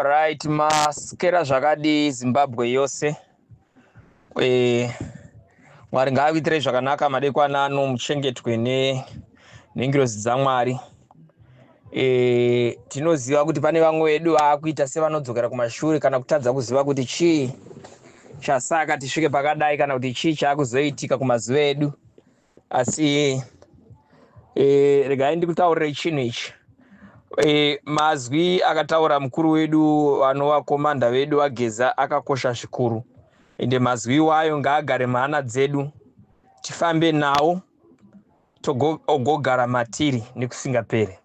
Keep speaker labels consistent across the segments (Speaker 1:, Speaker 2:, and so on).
Speaker 1: Right, maskera zvakadii Zimbabwe yose? Mwari ngaakuitirei zvakanaka madekwana ano, muchengetwe nengirozi dzaMwari. Tinoziva kuti pane vamwe vedu vaakuita sevanodzokera kumashure kana kutadza kuziva kuti chii chasaka tisvike pakadai kana kuti chii chaakuzoitika kumazuva edu. Asi regai ndikutaurire chinhu ichi. Mazwi akataura mukuru wedu vanova komanda vedu vaGeza akakosha zvikuru, ende mazwi iwayo ngaagare muhana dzedu, tifambe nawo ogogara matiri nekusingaperi.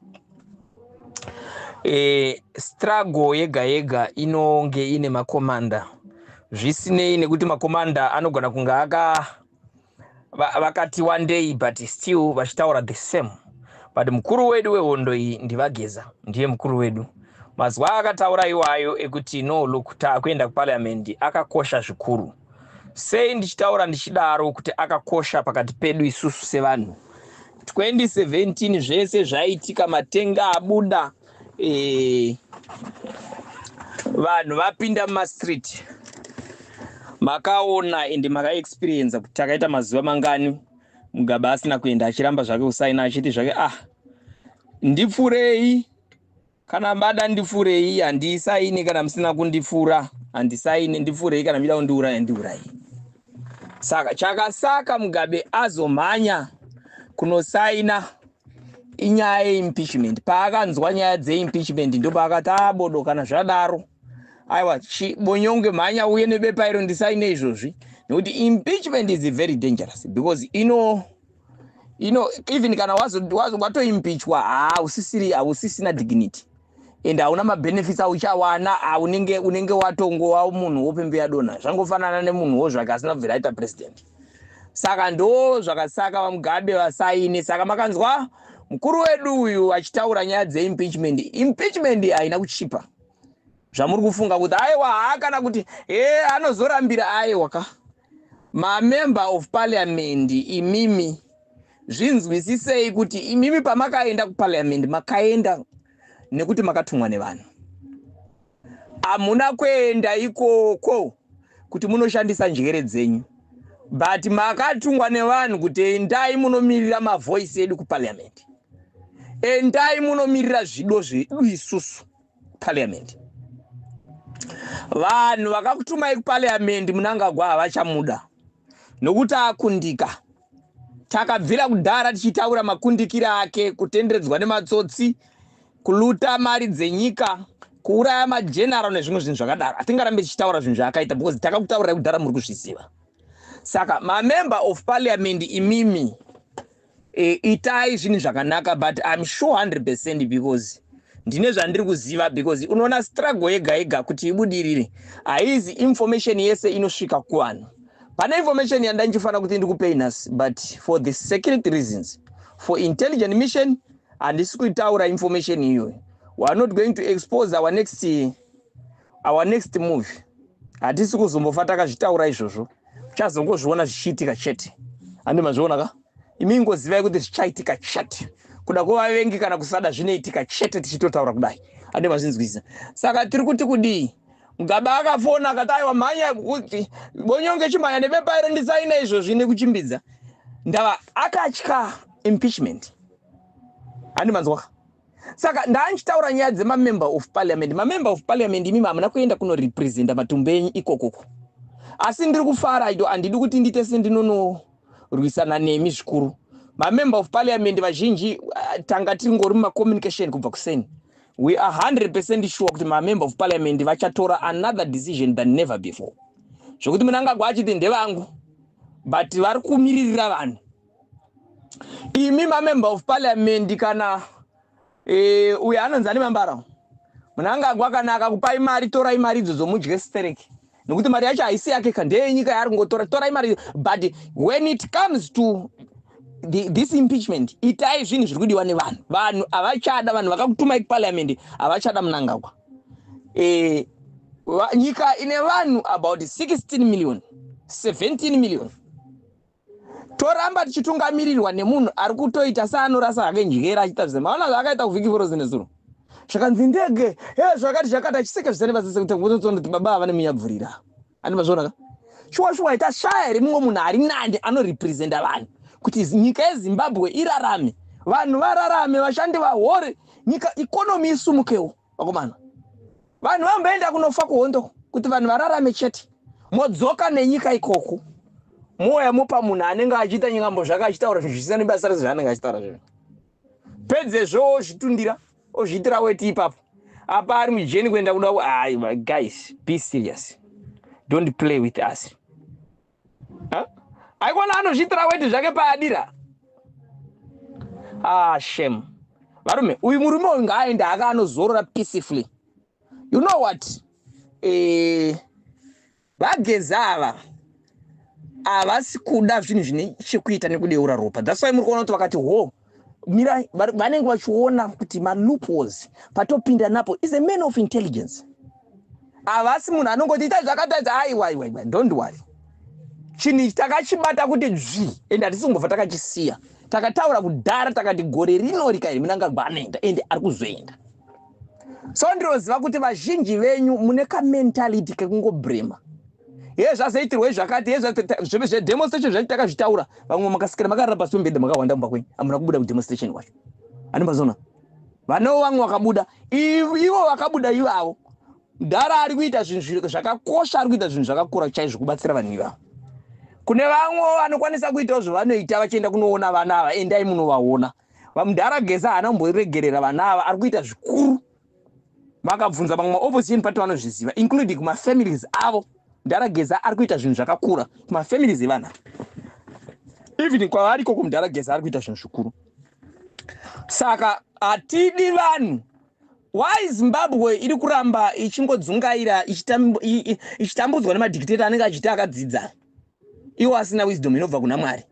Speaker 1: Struggle yega yega inonge ine makomanda, zvisinei nekuti makomanda anogona kunge vakati wandei, but still vachitaura the same. But mukuru wedu wehondo iyi ndiVaGeza, ndiye mukuru wedu. Mazuva akataura iwayo ekuti no, look, taakuenda kuparliament akakosha zvikuru. Sei ndichitaura ndichidaro kuti akakosha pakati pedu isusu sevanhu? 2017 zvese zvaitika, matenga abuda, vanhu vapinda mumastreet, makaona ende makaexperiensa kuti takaita mazuva mangani Mugabe asina kuenda, achiramba zvake kusaina, achiti zvake, ah, ndipfurei kana bada, ndipfurei, handisaini kana musina kundipfura, handisaini, ndipfurei kana muchida kundiuraya, ndiurai. Saka chakasaka Mugabe azomhanya kunosaina inyaya yeimpeachment. Paakanzwa nyaya dzeimpeachment ndopaakati, abodo, kana zvadaro, aiwa, chibonyonge, mhanya uye nebepa iro ndisaine izvozvi, nekuti impeachment is very dangerous because ino even kana watoimpeachwa, hausisiri, hausisina dignity and hauna mabenefits auchawana. Unenge watongova munhu wopembe yadonha, zvangofanana nemunhuwo zvake asina kubvira aita president. Saka ndo zvakasaka VaMugabe vasaine. Saka makanzwa mukuru wedu uyu achitaura nyaya dzeimpeachment. Impeachment haina kuchipa zvamuri kufunga kuti aiwa, haa, kana kuti e anozorambira. Aiwa ka, mamember of parliament, imimi zvinzwisisei kuti imimi pamakaenda kuparliament makaenda nekuti makatumwa nevanhu. Hamuna kuenda ikoko kuti munoshandisa njere dzenyu, but makatumwa nevanhu kuti endai munomirira mavoice edu kuparliament, endai munomirira zvido zvedu isusu kuparliament. Vanhu vakakutumai kuparliament, Munangagwa havachamuda nokuti akundika. Takabvira kudhara tichitaura makundikiro ake, kutenderedzwa nematsotsi, kuluta mari dzenyika, kuuraya mageneral nezvimwe zvinhu zvakadaro. Hatingarambe tichitaura zvinhu zvaakaita because takakutaurirai kudhara, muri kuzviziva. Saka mamember of parliament, imimi itai zvinhu zvakanaka, but I'm sure 100% because ndine zvandiri kuziva, because unoona struggle yega yega kuti ibudirire, haizi information yese inosvika kuvanhu. Pane information yandandichifanira kuti ndikupei nhasi, but for the security reasons, for intelligent mission, handisi kuitaura information iyoyo. We are not going to expose our next move. Hatisi kuzombofa takazvitaura izvozvo, uchazongozviona zvichiitika chete. Handi mazviona ka? Imi ingozivai kuti zvichaitika chete, kuda kuvavengi kana kusada, zvinoitika chete tichitotaura kudai. Handi mazvinzwisisa? Saka tiri kuti kudii? Mugabe akafona akati, aiwa, mhanya kuti bonyonge, chimhanya nebepa iro ndisaina izvozvi nekuchimbidza. Ndava akatya impeachment. Handi manzwaka? Saka ndaanchitaura nyaya dzemamember of parliament. Mamember of parliament, imimi hamuna kuenda kunorepresenta matumbu enyu ikokoko. Asi ndiri kufara ito, handidi kuti ndiite sendinonorwisana nemi zvikuru. Mamember of parliament vazhinji, tanga tiringori mumacommunication kubva kuseni. We are 100% sure kuti mamember of parliament vachatora another decision than never before, zvokuti Munangagwa achiti ndevangu, but vari kumiririra vanhu. Imi mamember of parliament, kana uyo anonzi ane mambara, Munangagwa, kana akakupai mari, torai mari idzodzo mudye stereki, nekuti mari yacho haisi yake ka, ndeyenyika yaari kungotora. Torai mari, but when it comes to this impeachment, itai zvinhu zviri kudiwa nevanhu. Vanhu havachada, vanhu vakakutumai kuparliament havachada Munangagwa. Nyika ine vanhu about 16 million, 17 million, toramba tichitungamirirwa nemunhu ari kutoita seanorasa hake njere, achiita zvise. Maona zvaakaita kuVic Falls nezuro. Zvakanzi ndege e zvakati zvakati, achiseka zvisane basa, kuti baba ava nemunyabvurira. Andi mazviona ka? Shuwa shuwa, tashaya here mumwe munhu ari nani anorepresenta vanhu kuti nyika yeZimbabwe irarame, vanhu vararame, vashandi vahore, nyika economy isumukewo? Vakomana, vanhu vamboenda kunofa kuhondo kuti vanhu vararame chete. Modzoka nenyika ikoko, moya mupa munhu anenge achiita nyikambo zvake, achitaura zvinhu zvisina nebasa rese zvaanenge achitaura zvinhu. Pedzezvo ozvitundira, ozviitira weti ipapo apa ari mujeni kuenda kuda. Ai, guys, be serious, don't play with us. Aikona anozviitira weti zvake paadira. Ah, shame, varume. Uyu murume uyu ngaaende aka anozorora peacefully. You know what, vaGeza ava havasi kuda zvinhu zvine chekuita nekudeura ropa. That's why muri kuona kuti vakati ho mira, vanenge vachiona kuti maloopholes patopinda napo. Is a man of intelligence. Havasi munhu anongoti ita zvakatadza. Aiwa, aiwa, aiwa, don't worry. Chinhu ichi takachibata kuti dzvi, ende hatisi kumbobva takachisiya. Takataura kudhara, takati gore rino rikairi, Mnangagwa anoenda, ende ari kuzoenda. So ndinoziva kuti vazhinji venyu mune kamentality kekungobrema ye zvazoitirwei zvakati ye zvedemonstration zvacho. Takazvitaura, vamwe makasikira makarara pasi pemubhedha, makawanda mumba kwenyu, hamuna kubuda kudemonstration wacho. Andimazona vanewo vamwe vakabuda, ivo vakabuda ivavo. Mudhara ari kuita zvinhu zvakakosha, ari kuita zvinhu zvakakura chaizvo kubatsira vanhu ivavo. Kune vamwe vanokwanisa kuitawo zvavanoita vachienda kunoona vana ava, endai munovaona. Vamudhara Geza haana kumboregerera vana ava, ari kuita zvikuru. Vakabvunza vamwe maopposition party vanozviziva, including kumafamilies avo. Mudhara Geza ari kuita zvinhu zvakakura kumafamilies evana, even kwavari ikoko. Mudhara Geza ari kuita zvinhu zvikuru. Saka hatidi vanhu. Why Zimbabwe iri kuramba ichingodzungaira, ichitambudzwa nemadictator anenge achiita akadzidza, iwo asina wisdom inobva kuna Mwari?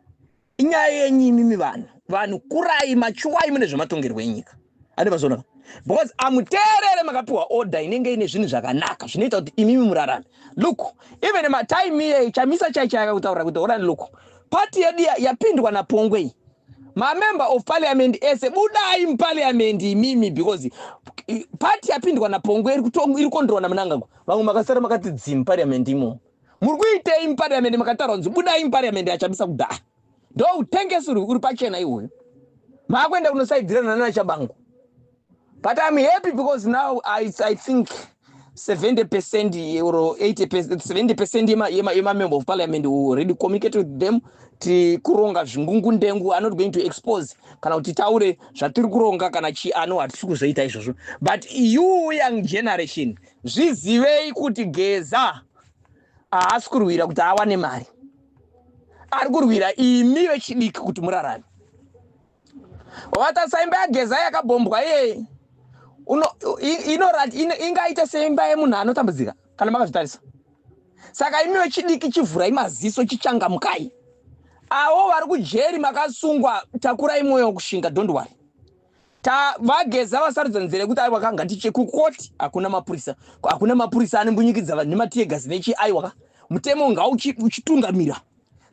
Speaker 1: Inyaya yenyu imimi vanhu. Vanhu kurai, machuwai mune zvematongerwo enyika. Andi mazona, because amuteerere. Makapiwa order inenge ine zvinhu zvakanaka zvinoita kuti imimi murarame. Look, even matime iyei Chamisa chai chai akakutaurira kuti orani, look, party yedu yapindwa naPongwe iyi, mamember of parliament ese budai muparliament imimi, because party yapindwa naPongwe iri kondorwa naMnangagwa. Vamwe makasara makati dzi muparliament imomo. Muri kuitei muparliament? Makataura kunzi budai muparliament aChamisa kudhaya. Ndo utengesi uri pachena iwoyo. Maakuenda kunosaidzirana nanaTshabangu. But I'm happy because now I think 70% or 80, 70% yemamember of parliament already communicate with them. Tikuronga zvingungundengu. Are not going to expose kana kuti taure zvatiri kuronga kana chi ano, hatisi kuzoita izvozvo. But you young generation, zvizivei kuti Geza haasi kurwira kuti awane mari, ari kurwira imi vechidiki kuti murarame. Watarisa imba yaGeza yakabhombwa iyeye, ingaite seimba yemunhu anotambudzika kana makazvitarisa? Saka imi vechidiki, chivhurai maziso, chichangamukai. Avo vari kujeri makasungwa, takurai mwoyo wekushinga. Don't worry. VaGeza vasarudza nzira yekuti aiwa ka, ngatiche kukoti. Hakuna mapurisa, hakuna mapurisa anombunyikidza vanhu nemateargas nechi. Aiwa ka, mutemo ngauchitungamira.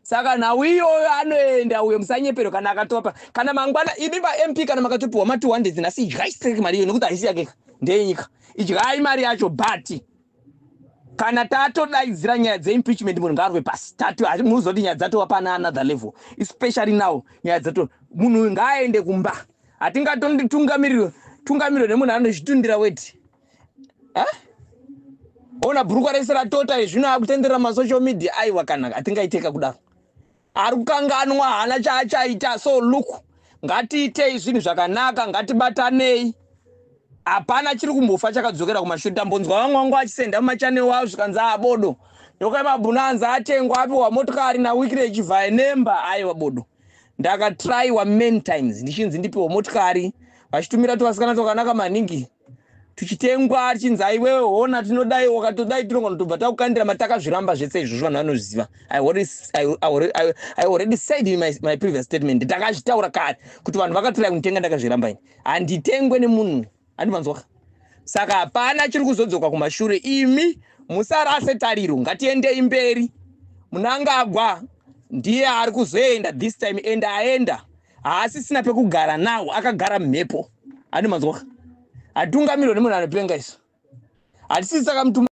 Speaker 1: Saka nhau iyoyo anoenda uyo, musanyepero. Kana akatopa, kana mangwana imi maMP, kana makatopiwa ma200 nhasi, idyai straight mari iyo, nekuti haisi yakeka, ndeyenyika. Idyai mari yacho. But kana tatodaidzira nyaya dzeimpeachment, munhu ngaarwe pasi. Munozoti nyaya dzatova pana another level, especially now nyaya dzato, munhu ngaaende kumba. Hatingatonditungamiriro tungamiriro nemunhu anozvitundira weti. Ona bhurukwa rese ratota zvino, akutenderera masocial media. Aiwa, kana hatingaiteka kudaro. Ari kukanganwa, haana chaachaita. So look, ngatiitei zvinhu zvakanaka, ngatibatanei. Hapana chiri kumbofa chakadzokera kumashure. Tambonzwa vamwe vangu vachisenda mumachannel wavo, zvikanzi abodo nyoka yemabhunu anzi atengwa, apiwa motokari naWicknell Chivayo nemba. Aiwa bodo, ndakatraiwa many times ndichinzi ndipiwa motokari, vachitumira tuvasikana twakanaka maningi, tuchitengwa, tichinzi aiwewe hona tinodai, wakatodai tinogona tobva takukandira matakazviramba zvese izvozvo. Vanhu vanozviziva. I already said in my previous statement, ndakazvitaura kare kuti vanhu vakatirai kunditenga, ndakazviramba. Ini handitengwe nemunhu, handimanzwaka. Saka hapana chiri kuzodzoka kumashure. Imi musarase tariro, ngatiendei mberi. Mnangagwa ndiye ari kuzoenda this time, and aenda haasisina pekugara. Nawo akagara mhepo, handimanzwaka. Hatungamirwe nemunhu anopenga isu. Hatisisi takamutuma.